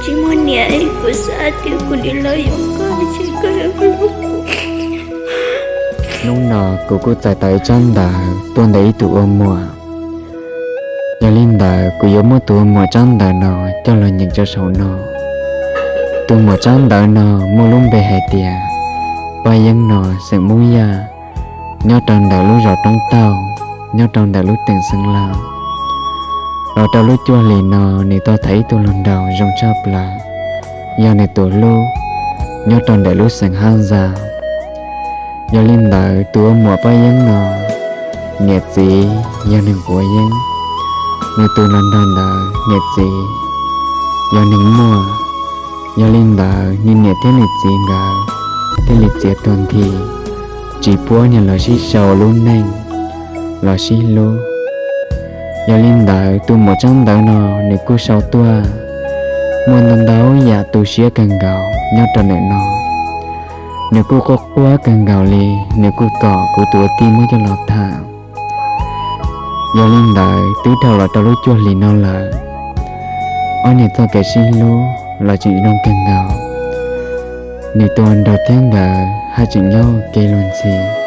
Tsis muaj niam, kuv xav tias kuv niam lawv yuav koj, tsis koj yuav kuv. Hnub no kuv kuj txais tau ib tsab ntawv tuaj ntawm ib tug ua muam. Yog li ntawd kuv yuav muab tus ua muam tsab ntawv no coj los nyeem rau saum no. Tus muam tsab ntawv no muaj lub npe hais tias Paj Yeeb no xeem Hmoob Yaj, nyob rau ntawm lub zos Roob Tauj, nyob rau ntawm lub teem Xeev Laus. Los rau lub cuaj hlis no nws tau tham ib tug hluas nraug zoo tshaj plaws, yog nws tus hlub, nyob rau ntawm lub xeem Haj Zaj. Yog li ntawd tus ua muam Paj Yeeb no, niam txiv yog neeg Quav Yeeb, nws tus hluas nraug ntawd niam txiv yog neeg Muaj. Yog li ntawd nws niam thiab nws txiv nkawd thiaj li txiav tuag nthi, tsis pub nws los sib sau lub neej, los sib hlub. Yog li ntawd tus muam tsab ntawv no nws kuj sau tuaj muaj ntau ntau yam tu siab kawg nkaus nyob rau ntawm no. Nws kuj quaj quaj kawg nkaus li, nws kuj kom kuv tus ua tij muab coj los tham. Yog li ntawd twb dhau los rau lub cuaj hlis no lawm, ob niag txoj kev sib hlub los tseem zoo kawg nkaus. Nws tus hluas nraug thiab nkawd haj tseem nyob ua ke luag ntxhi.